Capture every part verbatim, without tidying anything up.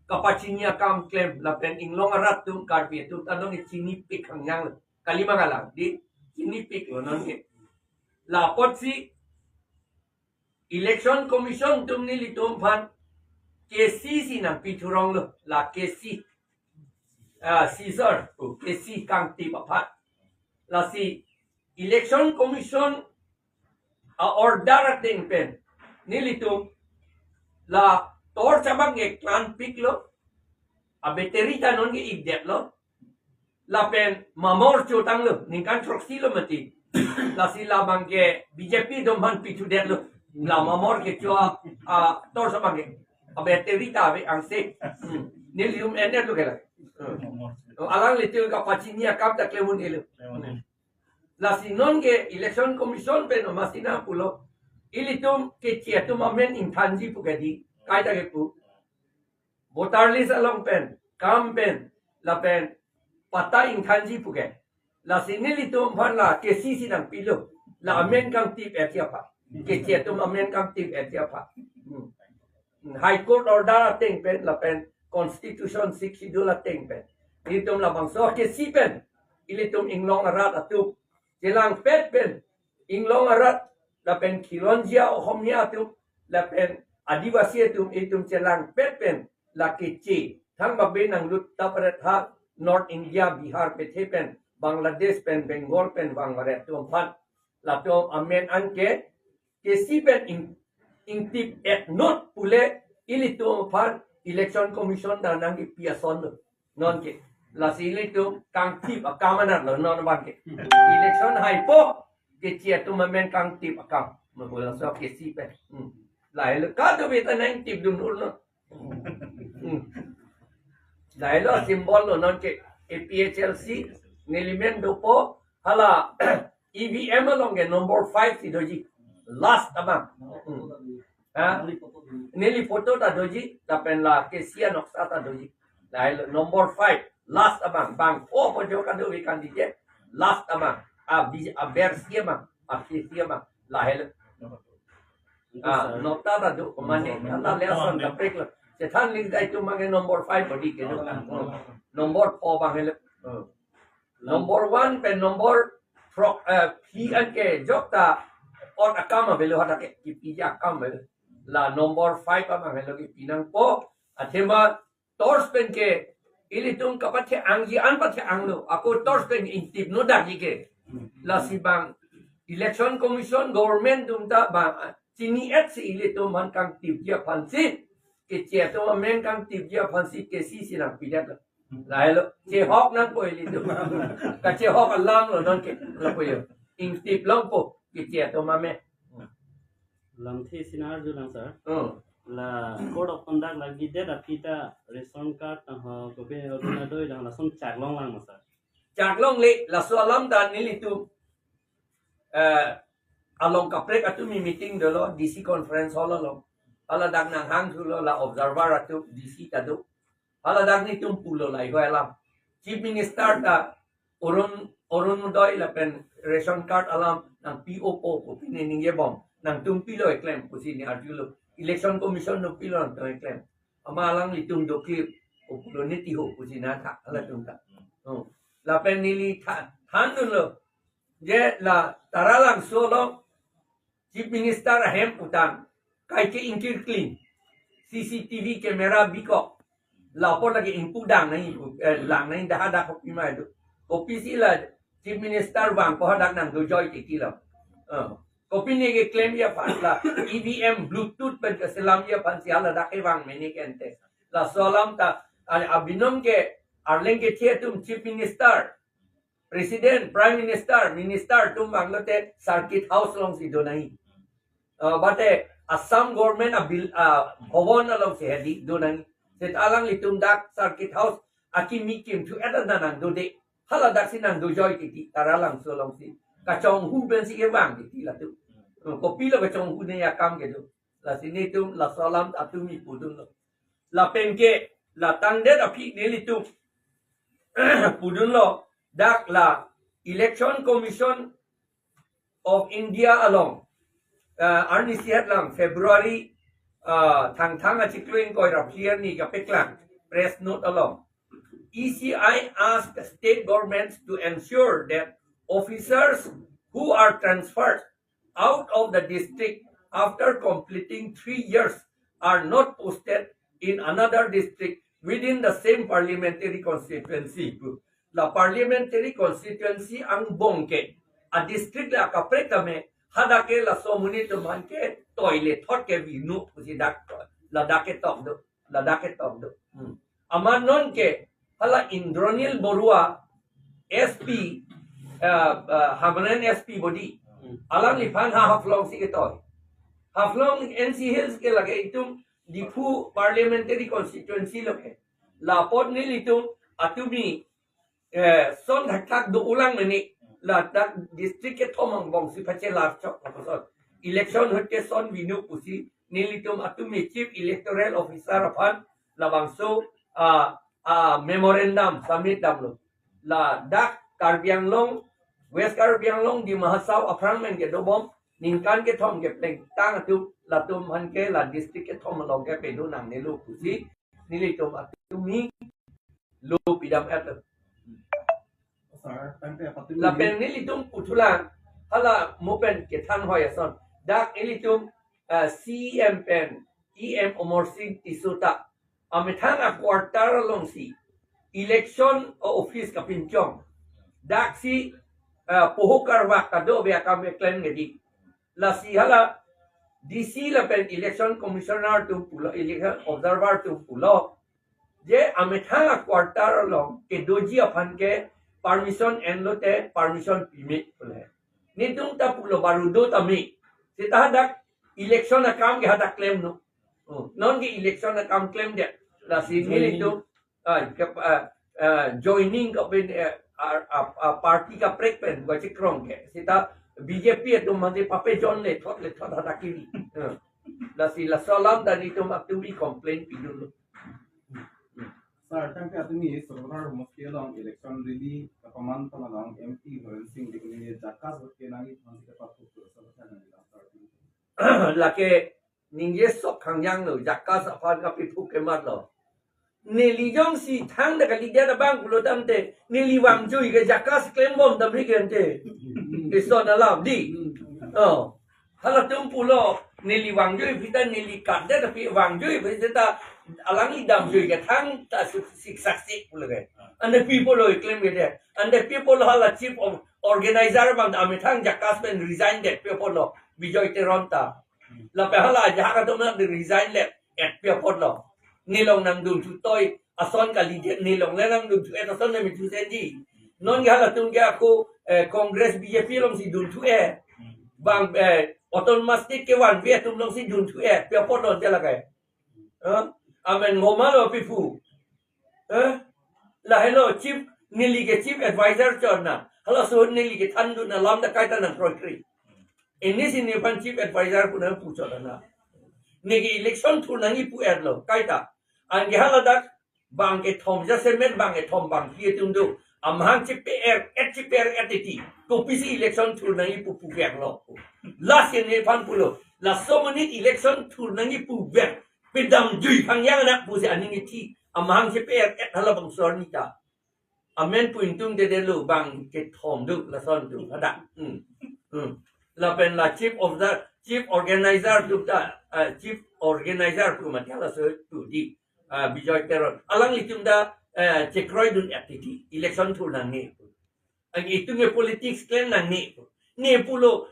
kapachini akam klem lapen inglong arat atum Karbi atum ta nonke chinipik hangyang lo. Kali ma kalang, di chinipiklo nonke. La apotsi Election Commission atum nelitum aphan K C si nangpithuronglo, la K C. Ah, Caesar, oh, K C kangtip aphan. Lasi Election Commission a-order ateng pen nelitum la torch abang ke klanpiklo, a-battery ta nonke ikdetlo. Lapen mamor chotanglo, ningkan throksi lo mati. Lasi labang ke B J P atum aphan pithudetlo. La mamor kecho a, a torch abang ke, a-battery ta ave angse. Hmm. Nelitum endetlo ke la. Hmm. Oh, alanglitum kapachini akam ta klem un-elo. Lasi nonke Election Commission pen omasina pulo, ilitum Keche atum amen ingthanji pu ke di, kaita kepu. Voter list along pen, kam pen, lapen patta ingthanji pu ke. Lasi nelitum aphan la K C si nangpilo, la amen kangtip-etji aphan, Keche atum amen kangtip-etji aphan. Hmm. High Court order ateng pen lapen Constitution Sixth Schedule ateng pen, ilitum labangso K C pen ilitum inglong arat atum chelangpet pen, inglong arat lapen Khilonjia Ohomia atum lapen Adivasi atum, itum chelangpet pen la Keche, thangbak be nanglut tapret ha North India, Bihar pethe pen, Bangladesh pen, Bengal pen vangvaret atum aphan, latum amen anke K C pen ing, ingtip-et not pule ilitum aphan Election Commission ta nangkipi asonlo. Nonke, lasi ilitum kangtip akam anatlo non abang ke. Election haipo, Keche atum amen kangtip akam. Mabula so K C pen. Hmm. Lahelo kadokave ta nangtipdun unlo. Hmm. Lahelo symbol lo nonke, A P H L C, neli men dopo, hala E V M along ke number five si doji. Last abang. Hmm. Ha? Neli photo ta doji, lapen la K C a noksa ta doji. Lahelo number five, last abang, bang pho pho jo kadokave candidate, last abang, a bi, aber si abang, a K C abang, lahelo. Ah, nokta ta do, mane, hala le ason kaprek lo. Chethan ling dai atum abang ke number five bodi kedo. Number four abang helo. Number one pen number throk, eh, phi anke jokta ot akam avelo, hadak ke kipiji akam avelo. La number five abang helo kipi nangpo, athema torch pen ke ilitum kapathe-angji an pathe-anglo, ako torch pen ingtip nodakji ke. Lasi bang Election Commission, government atum ta bang chini-et si ilitum aphan kangtipji aphansi, Keche atum amen kangtipji aphansi K C si nangpidetlo. Lahelo, chehok nangpo ilitum. Kachehok alam lo nonke, lapu yo. Ingtip longpo Keche atum amen. Lamthe si nang-arjulang, sir. Hmm. La Code of Conduct lagi det aphi ta ration card tang ho, kopi Orunodoi tang lason chaklonglang ma, sir? Chaklongle, laso alam ta nelitum, eh, along kaprek atum meeting dolo, D C conference hall along. Hala dak nanghangthulo, la observer atum D C ta do. Hala dak nelitum pulo lahai alam. Chief Minister ta Orun, Orunodoi lapen ration card alam nangpi-opo pu pine ningjebom. Nangtum pilo eklem pusi ne arjulo. Election Commission no pilo nangtum eklem. Ama alanglitum doklir, o pulo neti ho pusi nangtha, halatum ta. Oh. Lapen neli tha, thandunlo. Je la Taralangso along Chief Minister ahem putang, kaike ingkirkling, C C T V camera bikok, lapu lake ingpu dang nangji, eh, lang nangji, dah hadak kopi ma do. Kopisi la Chief Minister vangpo hadak nangdojoi titi lo. Eh, kopi ne keklemji aphan la E V M Bluetooth pen keselamji aphansi haladak kevang mene ke ante. Laso alam ta, a, abinong ke Arleng kethe atum Chief Minister, President, Prime Minister, Minister atum vanglote Circuit House alongsi do nangji. Ah, mate Assam Government abil, ah, Bhavan alongsi hedi do nangji. Seta alanglitum dak Circuit House akimi kimthu eta nangdode. Haladaksi nangdojoi titi, Taralangso alongsi. Kachonghu pensi kevang titi latum. Hmm, kopilo kachonghu ne akam kedo. Lasi nelitum laso alam atum mi pudunlo. Lapen ke la tangdet aphi nelitum pudunlo, dak la Election Commission of India along, ah, arnisi het lang February, ah, Thangthang achiklo ingkoi ra phli arni kapeklang. press note along. E C I asked state governments to ensure that officers who are transferred out of the district after completing three years are not posted in another district within the same parliamentary constituency. La parliamentary constituency angbong ke, a district le akaprek tame, hadak ke laso amonit atum aphan ke toilet thot ke vinu pusi dak, ladak ke tok do, ladak ke tok do. Hmm. Amat non ke hala Indranil Baruah, S P, uh, uh, Hamren S P body. Hmm. Alangliphan ha Haflong si ketoi. Haflong N C Hills ke lake itum Diphu parliamentary constituency lo ke. Lapot nelitum atumi, eh, son thakthak do ulang meni, ladak district kethom angbong si pachelar chok lapuson. Election ahut ke son vinu pusi nelitum atumi Chief Electoral Officer aphan labangso, ah, ah, memorandum submit damlo. Ladak Karbi Anglong, West Karbi Anglong, Dima Hasao aphrang pen kedobom ningkan kethom kepleng tang atum, latum aphan ke la district kethom along ke pedo nangnelo pusi nelitum atumi lo pidam-et lo. Sir, tangte apatumi. Lapen nelitum puthulang, hala mo pen kethan hoi ason. Dak ilitum, eh, C E M pen, E M Amarsing Tisso ta amethang a quarter alongsi election office kapinchong. Daksi, eh, poho karvak kado be akam keklem ngedi. Lasi hala D C lapen election commissioner atum pulo, election observer atum pulo, je amethang a quarter along kedoji aphan ke permission enlote permission pime pule. Nelitum ta pulo baru do tame. Seta hadak election akam ke hadak klemnon. Oh, non ke election akam klemdet. Lasi nelitum, ah, ke, ah, ah, joining ke pen, eh, ah, ah, ah, party kaprek pen, bukan cekrong ke. Seta B J P atum mati pape John le thot le thot hadak kiri. Eh. Lasi laso alam ta nelitum atumi complain pidunlo. Sir, tangte atumi Sorovar Homosti along election rally kapaman tong along M P Horensing Dikoni JACAS vote kenangji aphansi kapathuk, sir, sir, sir, sir. Lake ningje sok khangjang lo, JACAS aphan kapathuk kematlo. Neli jongsi thangta kalidet abang pulo tangte, neli vangjui ke JACAS klembom tame ke ante. Ison alam di. Oh. Halatum pulo, neli vangjui aphi ta neli katdet aphi vangjui aphi seta alangli damjui ke thangta sik, sik saksi pulo ke. Ante pi apotlo klem ke de. Ante pi apotlo hala chief of organizer abang amethang JACAS pen resign det pi apotlo. Bijoy Teron ta. Lapen hala ajahak atum nang resign le et pi apotlo. Nelong nangdunthu toi ason kalidet, nelong le nangdunthu et ason nang mithu senji. Non ke halatum ke ako, eh, Congress B J P alongsi dunthu et. Bang, eh, autonomous state kevanve atum alongsi dunthu et. Pi apotlo ante lake. Eh? Amen ngomalo pipu. Eh? Lahelo chief, neli ke chief advisor chot na. Halaso ahut neli kethandun alam ta kaita nangkroikre. Ini si nephan chief advisor pu nangpu chot na. Neke election thur nangji pu-etlo, kaita. Anke haladak bang kethom jasemet bang kethom bangphli atum do. Amahang chepe-er-et, chepe-er-et titi. Kopisi election thur nangji pu puveklo. Lasi nephan pulo. Laso amonit election thur nangji puvek. Pedamjui khangjang anak pusi aning ithi. Amahang chepe-er-et halabangso arni ta. Amen pu ingtungdedetlo bang kethom do lason do hadak. Hmm. Hmm. Lapen la chief of the, chief organizer do ta, ah, chief organizer pu mati halaso atum di. Ah, Bijoy Teron. Alanglitum ta, eh, chekroidun-et titi. Election thur nangne. Anke itum ke politics klem nangne. Ne pulo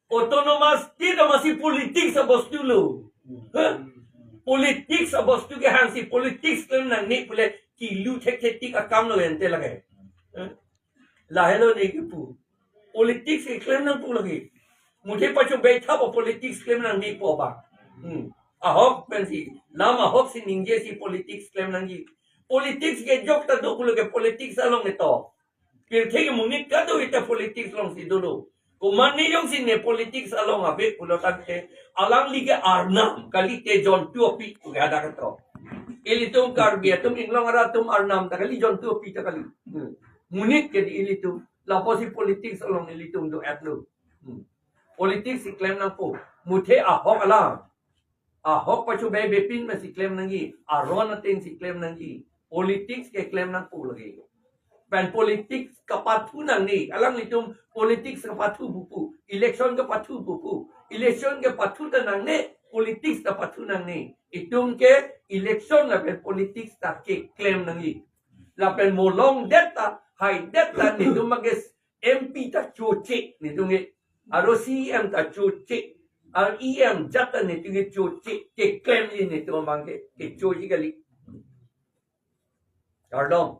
autonomous state amatsi politics abostu lo. Hah? Politics abostu kehangsi politics klem nangne pule kilu thekthetik akamlo ante lake. Hah? Lahelo ne kipu. Politics ke klem nangpo lake. Muthe pacho bethap a politics klem nangnepo ba. Hmm. Ahok pensi, lam ahoksi ningjesi politics klem nangji. Politics ke jok ta do pulo ke politics along ketok. Pirthe ke monit kadokave ta politics alongsi dolo. Komat ne jongsi ne politics along ave pulo tangte, alangli ke arnam, kalite jontu api, pu ke hadak ketok. Ilitum Karbi atum, Inglong arat atum arnam ta kali, jontu api ta kali. Hmm. Monit ke di ilitum, lapusi politics along ilitum do-etlo. Hmm. Politics si klem nangpo. Muthe ahok alam. Ahok pacho bebe pin masi klem nangji, aron ateng si klem nangji. Politics ke klem nangpo lagi. Pen politics kapathu nangne, alanglitum politics kapathu pupo, election kapathu pupo, election kapathu ta nangne, politics kapathu nangne. Itum ke election lapen politics ta keklem nangji. Lapen molong det ta, hai det ta, netum abang ke M P ta choche, netum ke. Aro C E M ta choche. Ar E M jat ta netum ke choche, keklemji netum abang ke, kechoji kali. Kardom.